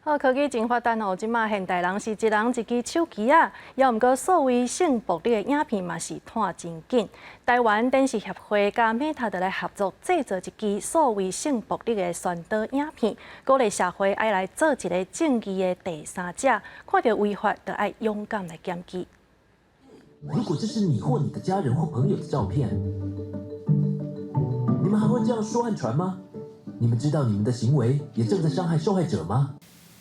好，科技真發達哦，這馬現代人是一人一支手機仔，猶毋過數位性暴力的影片嘛是傳真緊。台灣電視協會佮 Meta 就來合作製作一支數位性暴力的宣導影片，鼓勵社會愛來做一个正義的第三者，看著違法就愛勇敢來檢舉。如果這是你或你的家人或朋友的照片，你們還會這樣說和傳嗎？你們知道你們的行為也正在傷害受害者嗎？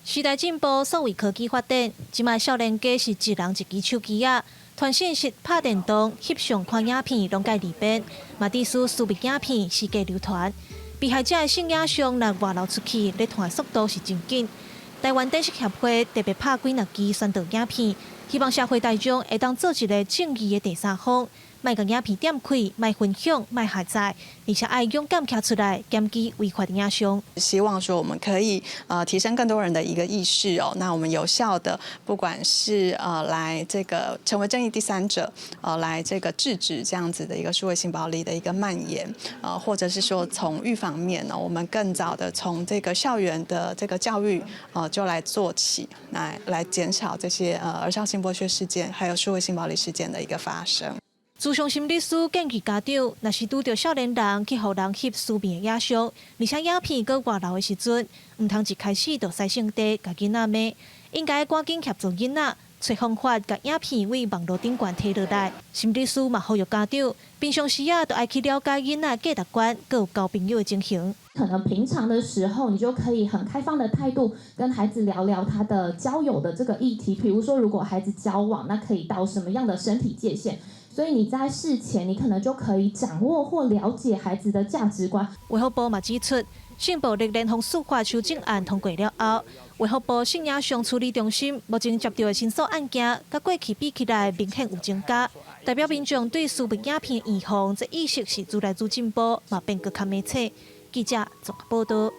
時代進步，數位科技發展，這馬少年家是一人一支手機仔，傳訊息、拍電動、翕相、看影片，攏佮利便。嘛，致使私密影片四界流傳，被害者的性影像若外流出去，咧傳速度是真緊。台灣電視協會特別拍幾若支宣導影片，希望社會大眾會當做一个正義的第三方，莫共影片點開，莫分享，莫下載，而且愛勇敢徛出來檢舉違法的影像。希望說我們可以提升更多人的一個意識哦，那我們有效的不管是來這個成為正義第三者，來這個制止這樣子的一個數位性暴力的一個蔓延，或者是說從預防面呢，我們更早的從這個校園的這個教育就來做起，來減少這些兒少性剝削事件，還有數位性暴力事件的一個發生。諮商心理師建議家長，若是拄著少年人去予人翕私密的影像，而且影片閣外流的時陣，毋通一開始就使性地共囡仔罵，應該趕緊協助囡仔揣方法，共影片對網路頂懸提落來。心理師嘛呼籲家長，平常時啊，就愛去了解囡仔價值觀，閣有交朋友的情形。可能平常的時候，你就可以很開放的態度跟孩子聊聊他的交友的這個議題。譬如說，如果孩子交往，那可以到什麼樣的身體界限？所以你在事前，你可能就可以掌握或了解孩子的價值觀。衛福部嘛指出，性暴力聯防四法修正案通過了後，衛福部性影像處理中心目前接著的申訴案件，佮過去比起來明顯有增加，代表民眾對私密影片預防這意識是愈來愈進步，嘛變閣較明確。記者綜合報導。